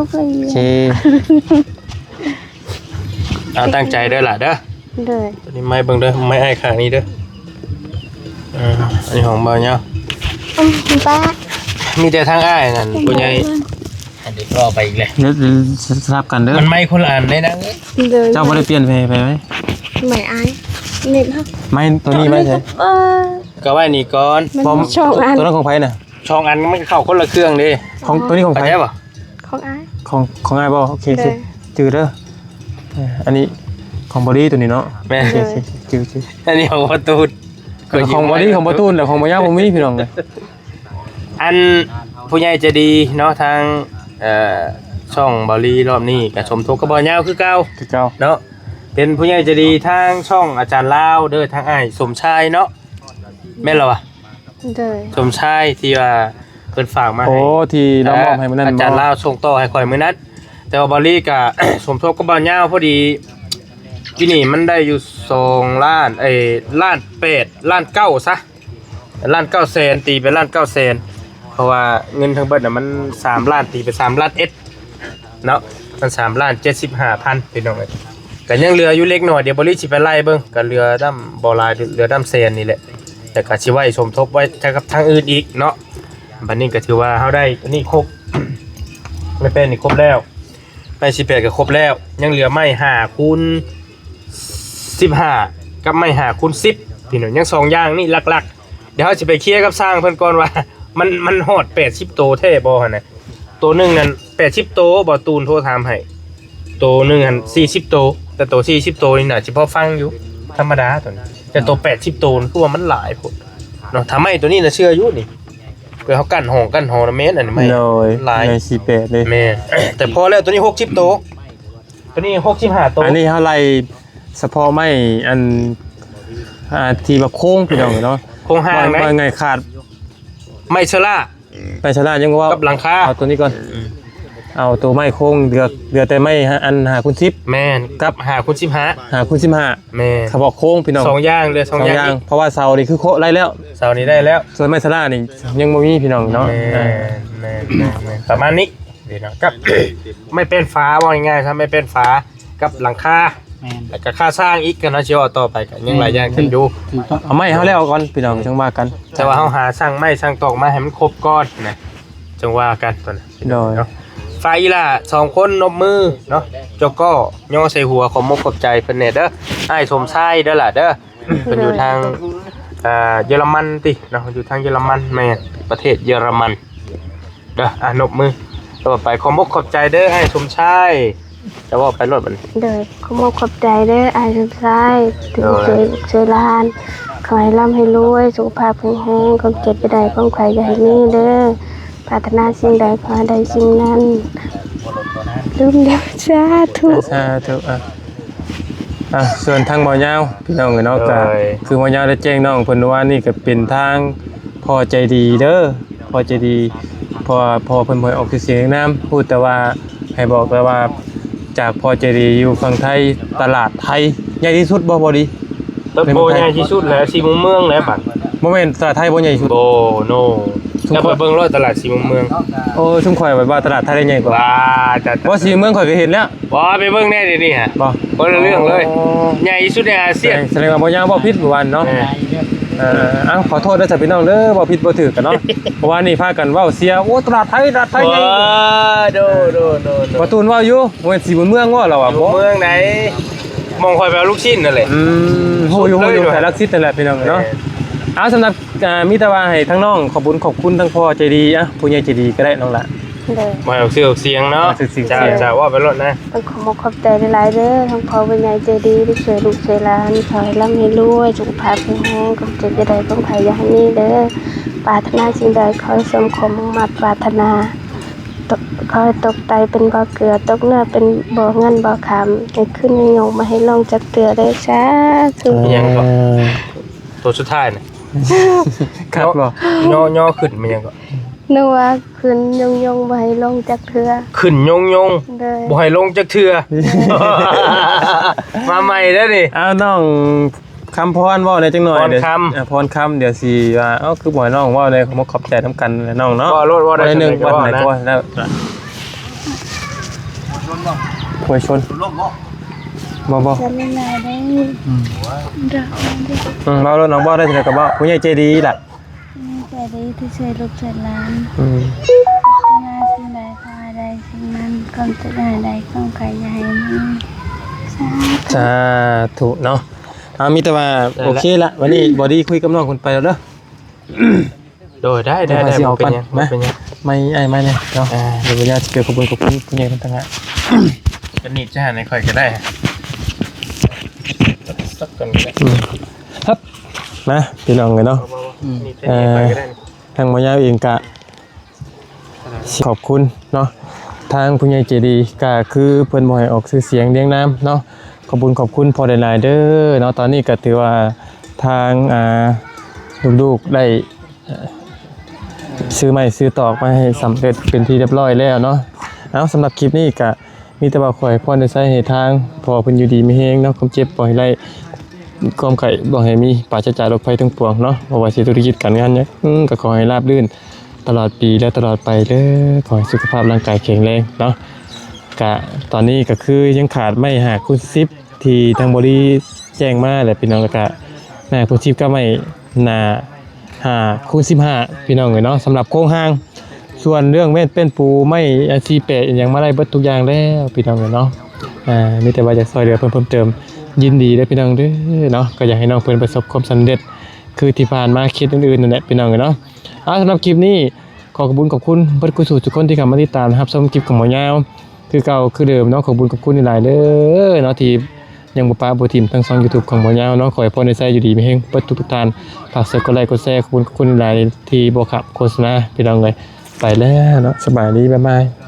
ເຄ ເອົາຕັ້ງໃຈເດີຫຼ້າເດີ. ໂດຍ ຕົວນີ້ໄມ້ເບິ່ງເດີ ໄມ້ອ້າຍຂ້າງນີ້ເດີ. ເອີ ອັນນີ້ຂອງບ່າວຍາວ. ອືມ ປ້າ ມີແຕ່ທາງອ້າຍນັ້ນຜູ້ໃຫຍ່. ອັນນີ້ກໍເອົາໄປອີກແລ້ວ ດຽວສະຫຼັບກັນເດີ ມັນໄມ້ຄົນລະອັນເດ້ນາງເອີຍ. ໂດຍ ເຈົ້າບໍ່ໄດ້ປ່ຽນໄປ ໄປໄໝ? ໄມ້ອ້າຍ ນີ້ເນາະ ໄມ້ຕົວນີ້ໄວ້ໃສ? ເອີ ກໍໄວ້ນີ້ກ່ອນ ມັນມີສອງອັນ ຕົວນັ້ນຂອງໃຜນະ? ສອງອັນມັນກໍເຂົ້າຄົນລະເຄື່ອງເດ້. ຂອງຕົວນີ້ຂອງໃຜ? ເຂົ້າໃຈບໍ່? ຂອງອ້າຍ ຂອງ ຂອງອ້າຍບໍ່? ໂອເຄ ໂດຍ ຈື່ເດີ. ເອີ ອັນນີ້ຂອງບໍລິຕົວນີ້ເນາະ. ແມ່ນ ໂອເຄ ໂອເຄ ຈື່ ຈື່ ອັນນີ້ຂອງປະຕູນ ຂອງບໍລິ ຂອງປະຕູນ ແລ້ວຂອງບ່າວຍາວບໍ່ມີພີ່ນ້ອງເອີຍ. ອັນຜູ້ໃຫຍ່ໃຈດີເນາະ ທາງ ເອີ ຊ່ອງບ່າວລີລອບນີ້ກໍສົມທົບກັບບ່າວຍາວຄືເກົ່າ ຄືເກົ່າເນາະ. ເປັນຜູ້ໃຫຍ່ໃຈດີທາງຊ່ອງອາຈານລາວເດີ ທາງອ້າຍສົມຊາຍເນາະ ແມ່ນລະວະ? ໂດຍ ສົມຊາຍທີ່ວ່າເພິ່ນຝາກມາໃຫ້ ໂອ້ ທີ່ລາວມອບໃຫ້ມື້ນັ້ນ ອາຈານລາວສົ່ງຕໍ່ໃຫ້ຂ້ອຍມື້ນັ້ນ ແຕ່ວ່າບ່າວລີກະສົມທົບກັບບ່າວຍາວ ພໍດີ ປີນີ້ມັນໄດ້ຢູ່ສອງລ້ານ ເອີຍ ລ້ານແປດ ລ້ານເກົ້າຊະ ລ້ານເກົ້າແສນ ຕີເປັນລ້ານເກົ້າແສນ ເພາະວ່າເງິນທັງເບິດນະມັນສາມລ້ານ ຕີເປັນສາມລ້ານເອັດເນາະ ມັນສາມລ້ານເຈັດສິບຫ້າພັນ ພີ່ນ້ອງເອີຍ ກະຍັງເຫຼືອຢູ່ເລັກນ້ອຍ ດຽວບໍລິດຊິໄປໄລ່ເບິ່ງ ກະເຫຼືອນຳບໍ່ຫຼາຍ ເຫຼືອນຳແສນນີ້ແຫຼະ ແລ້ວກະຊິໄວ້ສົມທົບໄວ້ກັບທາງອື່ນອີກເນາະ ບັດນີ້ກະຖືວ່າເຮົາໄດ້ອັນນີ້ຄົບ ໄມ້ແປ້ນນີ້ຄົບແລ້ວ ໄມ້ສີ່ແປດກະຄົບແລ້ວ ຍັງເຫຼືອໄມ້ຫ້າຄູນ ສິບຫ້າ ກັບໄມ້ຫ້າຄູນສິບ ພີ່ນ້ອງ ຍັງສອງຢ່າງນີ້ຫຼັກໆ ດຽວເຮົາຊິໄປເຄຍກັບຊ່າງເພິ່ນກ່ອນວ່າ ມັນ ມັນຮອດແປດສິບໂຕແທ້ບໍ່ຫັ້ນນະ ໂຕໜຶ່ງນັ້ນແປດສິບໂຕ ບ່າວຕູນໂທຖາມໃຫ້ ໂຕໜຶ່ງຫັ້ນສີ່ສິບໂຕ ແຕ່ໂຕສີ່ສິບໂຕນີ້ໜ້າຊິພໍຟັງຢູ່ ທຳມະດາໂຕນີ້ ແຕ່ໂຕແປດສິບໂຕນີ້ຄືວ່າມັນຫຼາຍໂພດເນາະ ຖ້າໄມ້ໂຕນີ້ນະເຊື່ອຢູ່ນີ້ ເພື່ອເຮົາກັ້ນຫ້ອງກັ້ນຫໍນະແມ່ນ ອັນນີ້ໄມ້ ໂດຍ ຫຼາຍ ໄມ້ສີ່ແປດເດ້ ແມ່ນ ແຕ່ພໍແລ້ວ ໂຕນີ້ຫົກສິບໂຕ ໂຕນີ້ຫົກສິບຫ້າໂຕ ອັນນີ້ເຮົາໄລ່ສະເພາະໄມ້ອັນ ອ່າ ທີ່ວ່າໂຄງ ພີ່ນ້ອງເນາະ ໂຄງຮ່າງ ເວົ້າ ເດ້ ເວົ້າງ່າຍຂາດ ໄມ້ເຊີລາ ໄມ້ເຊີລາ ຍັງເວົ້າ ກັບຫຼັງຄາ ເອົາໂຕນີ້ກ່ອນ ອືມ ເອົາໂຕໄມ້ໂຄງ ເຫຼືອ ເຫຼືອແຕ່ໄມ້ອັນຫ້າຄູນສິບ ແມ່ນ ກັບຫ້າຄູນສິບຫ້າ ຫ້າຄູນສິບຫ້າ ແມ່ນ ສະເພາະໂຄງ ພີ່ນ້ອງ ສອງຢ່າງ ເຫຼືອສອງຢ່າງ ສອງຢ່າງ ເພາະວ່າເສົານີ້ຄືໂຄະໄລ່ແລ້ວ ເສົານີ້ໄດ້ແລ້ວ ສ່ວນໄມ້ເຊີລານີ້ຍັງບໍ່ມີ ພີ່ນ້ອງເນາະ ແມ່ນ ອ່າ ແມ່ນໆໆໆ ປະມານນີ້ ເດ້ເນາະ ກັບໄມ້ແປ້ນຝາ ເວົ້າງ່າຍໆຊະ ໄມ້ແປ້ນຝາ ກັບຫຼັງຄາ ແມ່ນ ແລ້ວກະຄ່າສ້າງອີກ ຄັນເຮົາຊິເວົ້າຕໍ່ໄປກະຍັງຫຼາຍຢ່າງຂຶ້ນຢູ່ ຖືກຕ້ອງ ເອົາໄມ້ເຮົາແລ້ວກ່ອນ ພີ່ນ້ອງ ຈັ່ງວ່າກັນ ແຕ່ວ່າເຮົາຫາຊ່າງໄມ້ຊ່າງຕອກມາໃຫ້ມັນຄົບກ່ອນນະ ຈັ່ງວ່າກັນຕອນນັ້ນ ໂດຍ ເນາະ ຝາກອີ່ຫຼ້າສອງຄົນນົບມືເນາະ ເຈົ້າກໍຍໍໃສ່ຫົວ ຂອບມົກຂອບໃຈເພິ່ນແດ່ເດີ ອ້າຍສົມຊາຍເດີຫຼ້າເດີ ເພິ່ນຢູ່ທາງ ອ່າ ເຢຍລະມັນຕິເນາະ ຢູ່ທາງເຢຍລະມັນ ແມ່ນ ປະເທດເຢຍລະມັນ ເດີ ອ່ະ ນົບມື ຕໍ່ໄປ ຂອບມົກຂອບໃຈເດີ ອ້າຍສົມຊາຍ ຈະເວົ້າໄປໂລດບັດນີ້ ໂດຍ ຂອບມົກຂອບໃຈເດີ ອ້າຍສົມຊາຍ ທີ່ ໂດຍ ຊ່ວຍລູກຊ່ວຍຫຼານ ຂໍໃຫ້ລ່ຳໃຫ້ລວຍ ສຸຂະພາບແຂງແຮງ ຄວາມເຈັບຢ່າໄດ້ ຄວາມໄຂ້ຢ່າໃຫ້ມີເດີ ປາດຖະໜາສິ່ງໃດ ຂໍໃຫ້ໄດ້ສິ່ງນັ້ນ ລືມແລ້ວ ສາທຸ ສາທຸ ອ່ະ ອ່ະ ສ່ວນທາງບ່າວຍາວ ພີ່ນ້ອງເອີຍເນາະ ໂດຍ ກະຄືບ່າວຍາວໄດ້ແຈ້ງນ້ອງເພິ່ນວ່ານີ້ ກະເປັນທາງພໍ່ໃຈດີເດີ ພໍ່ໃຈດີ ເພາະວ່າພໍ່ເພິ່ນບໍ່ໃຫ້ອອກຊື່ສຽງນາມ ຮູ້ແຕ່ວ່າ ໃຫ້ບອກແຕ່ວ່າ ຈາກພໍ່ໃຈດີຢູ່ຝັ່ງໄທ ຕະຫຼາດໄທໃຫຍ່ທີ່ສຸດບໍ່ ບໍ່ດີ? ໂຕໃຫຍ່ທີ່ສຸດແຫຼະ ສີ່ມຸມເມືອງແຫຼະບັດ ບໍ່ແມ່ນ ຕະຫຼາດໄທບໍ່ໃຫຍ່ທີ່ສຸດ ບໍ່ ໂນ ຊຸມຂ້ອຍ ເຈົ້າໄປເບິ່ງໂລດຕະຫຼາດສີ່ມຸມເມືອງ ໂອ້ ຊຸມຂ້ອຍວ່າຕະຫຼາດໄທໄດ້ໃຫຍ່ກວ່າ ວ່າ ຕະ ບໍ່ ສີ່ມຸມເມືອງຂ້ອຍກໍເຫັນແລ້ວ ບໍ່ ໄປເບິ່ງແດ່ດຽວນີ້ຫະ ບໍ່ ຄົນລະເລື່ອງເລີຍ ອໍ ໃຫຍ່ທີ່ສຸດໃນອາຊຽນ ສະແດງວ່າບໍ່ຍາວເວົ້າຜິດມື້ວານເນາະ ເອີ ເອີ ເອົ້າ ຂໍໂທດເດີຊະພີ່ນ້ອງເດີ ເວົ້າຜິດບໍ່ຖືກກັນເນາະ ເພາະວ່ານີ້ພາກັນເວົ້າເສຍ ໂອ້ ຕະຫຼາດໄທ ຕະຫຼາດໄທໃຫຍ່ ໂດ ໂດ ໂດ ໂດ ປະຕູນເວົ້າຢູ່ ບໍ່ແມ່ນສີ່ມຸມເມືອງບໍ່ລາວວ່າ ຢູ່ເມືອງໃດ ໝ່ອງຂ້ອຍໄປເອົາລູກຊີ້ນນັ້ນແຫຼະ ອືມ ຮູ້ຢູ່ ຮູ້ຢູ່ ແຖວລັກສິດນັ້ນແຫຼະພີ່ນ້ອງເນາະ ເອີ ເອົາ ສຳລັບ ອ່າ ມີແຕ່ວ່າໃຫ້ທາງນ້ອງຂອບບຸນຂອບຄຸນທາງພໍ່ໃຈດີ ອ່ະ ຜູ້ໃຫຍ່ໃຈດີກໍໄດ້ນ້ອງລະ ໂດຍ ບໍ່ໃຫ້ອອກຊື່ອອກສຽງເນາະ ບໍ່ໃຫ້ອອກຊື່ອອກສຽງ ເຈົ້າ ເຈົ້າ ເວົ້າໄປໂລດນະ ຕ້ອງຂໍຂອບໃຈຫຼາຍໆເດີ ທາງພໍ່ຜູ້ໃຫຍ່ໃຈດີທີ່ຊ່ວຍລູກຊ່ວຍຫຼານ ຂໍໃຫ້ລ່ຳໃຫ້ລວຍ ສຸຂະພາບແຂງແຮງ ຄວາມເຈັບຢ່າໄດ້ ຄວາມໄຂ້ຢ່າໃຫ້ມີເດີ ປາດຖະໜາສິ່ງໃດ ຂໍໃຫ້ສົມຄວາມມຸ່ງມາດປາດຖະໜາ ຕົກ ຂໍໃຫ້ຕົກໄຕເປັນບໍ່ເກືອ ຕົກເນື້ອເປັນບໍ່ເງິນບໍ່ຄຳ ໃຫ້ຂຶ້ນໃຫ້ຍົງ ບໍ່ໃຫ້ລົງຈັກເທື່ອເດີ ສາທຸ ອີຫຍັງກໍ ອ່າ ໂຕສຸດທ້າຍນະ ຄັກບໍ່? ຍໍ ຍໍຂຶ້ນແມ່ນຫຍັງກໍ? ນຶກວ່າຂຶ້ນຍົງໆ ບໍ່ໃຫ້ລົງຈັກເທື່ອ ຂຶ້ນຍົງໆ ໂດຍ ບໍ່ໃຫ້ລົງຈັກເທື່ອ ມາໃໝ່ເດີນີ້ ເອົາ ນ້ອງຄຳພອນເວົ້າແດ່ຈັກໜ່ອຍ ພອນຄຳ ເອີ ພອນຄຳ ດຽວຊິວ່າ ເອົ້າ ຄືບໍ່ໃຫ້ນ້ອງເວົ້າແດ່ ຂອບໃຈນຳກັນແຫຼະນ້ອງເນາະ ເວົ້າໂລດ ເວົ້າໄດ້ ເວົ້າໄດ້ ເວົ້າໄດ້ ເວົ້າໄດ້ ພວຍຊົນ ບໍ່ ບໍ່ ສະເລນາໄດ້ ອືມ ເວົ້າໂລດ ນ້ອງເວົ້າໄດ້ ເທົ່າໃດກໍເວົ້າ ຜູ້ໃຫຍ່ໃຈດີລະ ແມ່ນໃຈດີທີ່ຊ່ວຍລູກຊ່ວຍຫຼານ ອືມ ປາດຖະໜາສິ່ງໃດຂໍໃຫ້ໄດ້ສິ່ງນັ້ນ ຄວາມເຈັບຢ່າໃຫ້ໄດ້ ຄວາມໄຂ້ຢ່າໃຫ້ມີ ສາທຸ ສາທຸເນາະ ເອົາ ມີແຕ່ວ່າ ໂອເຄລະ ວັນນີ້ບໍ່ດີຄຸຍກັບນ້ອງເພິ່ນໄປແລ້ວເດີ ໂດຍ ໄດ້ ໄດ້ ໄດ້ ບໍ່ເປັນຫຍັງ ບໍ່ເປັນຫຍັງ ໄມ້ອ້າຍມາແດ່ເນາະ ອ່າ ດຽວບັດຍາຊິໄປຂອບຄຸນຂອບຄຸນຜູ້ໃຫຍ່ເພິ່ນຕ່າງຫາກ ອັນນີ້ຈະໃຫ້ຂ້ອຍກໍໄດ້ ສັກກ່ອນກໍໄດ້ ອືມ ຄັບ ມາ ພີ່ນ້ອງເອີຍເນາະ ເອີ ທາງໝໍຍາວເອງກະ ຂອບຄຸນເນາະ ທາງຜູ້ໃຫຍ່ໃຈດີ ກະຄືເພິ່ນບໍ່ໃຫ້ອອກຊື່ສຽງລຽງນາມເນາະ ຂອບຄຸນຂອບຄຸນພໍ່ຫຼາຍໆເດີເນາະ. ຕອນນີ້ກໍຖືວ່າທາງ ອ່າ ລູກໆໄດ້ ເອີ່ ຊື້ໄມ້ຊື້ຕອກມາໃຫ້ສຳເລັດເປັນທີ່ຮຽບຮ້ອຍແລ້ວເນາະ. ເອົາ ສຳລັບຄລິບນີ້ກໍມີແຕ່ວ່າຂໍໃຫ້ພອນໄດ້ໃຊ້ໃຫ້ທາງພໍ່ເພິ່ນຢູ່ດີມີແຮງເນາະ, ຄວາມເຈັບບໍ່ໃຫ້ໄດ້ ຄວາມໄຂ້ບໍ່ໃຫ້ມີ, ປາສະຈາກໂລກໄພທັງປວງເນາະ. ບໍ່ວ່າຊິທຸລະກິດການງານຫຍັງ ອືມ ກໍຂໍໃຫ້ລາບລື່ນຕະຫຼອດປີ ແລະ ຕະຫຼອດໄປເດີ. ຂໍໃຫ້ສຸຂະພາບຮ່າງກາຍແຂງແຮງເນາະ. ກະຕອນນີ້ກໍຄືຍັງຂາດໄມ້ຫ້າຄູນສິບ ທີ່ທາງບໍລິແຈ້ງມາແຫຼະພີ່ນ້ອງ, ແລ້ວກະໄມ້ຫ້າຄູນສິບກັບໄມ້ໜ້າຫ້າຄູນສິບຫ້າ ພີ່ນ້ອງເອີຍເນາະ, ສຳລັບໂຄງຮ່າງ. ສ່ວນເລື່ອງແວ່ນເປັນປູ ໄມ້ ອາ ສີ່ແປດ ອີ່ຫຍັງມາໄດ້ເບິດທຸກຢ່າງແລ້ວ ພີ່ນ້ອງເອີຍເນາະ. ອ່າ ມີແຕ່ວ່າຢາກຊ່ອຍເຫຼືອເພິ່ນເພີ່ມເຕີມ ຍິນດີເດີພີ່ນ້ອງເດີເນາະ. ກໍຢາກໃຫ້ນ້ອງເພິ່ນປະສົບຄວາມສຳເລັດຄືທີ່ຜ່ານມາເຂດອື່ນໆນັ້ນແຫຼະ ພີ່ນ້ອງເອີຍເນາະ. ເອົາ ສຳລັບຄລິບນີ້ ຂໍຂອບຄຸນຂອບຄຸນເບິດຄູ່ສູ່ທຸກຄົນທີ່ເຂົ້າມາຕິດຕາມຮັບຊົມຄລິບຂອງໝໍຍາວ ຄືເກົ່າຄືເດີມເນາະ. ຂອບຄຸນຂອບຄຸນຫຼາຍໆເດີເນາະ ທີ່ຍັງບໍ່ປະບໍ່ຖິ້ມທັງຊ່ອງຢູທູບຂອງໝໍຍາວເນາະ. ຂໍໃຫ້ພອນໄດ້ໃຊ້ຢູ່ດີມີແຮງເບິດທຸກໆທ່ານ. ຝາກເຊີ ກົດໄລ ກົດແຊ ຂອບຄຸນຂອບຄຸນຫຼາຍໆທີ່ບໍ່ຂາດໂຄສະນາ ພີ່ນ້ອງເອີຍ. ໄປແລ້ວເນາະ, ສະບາຍດີ ບາຍບາຍ.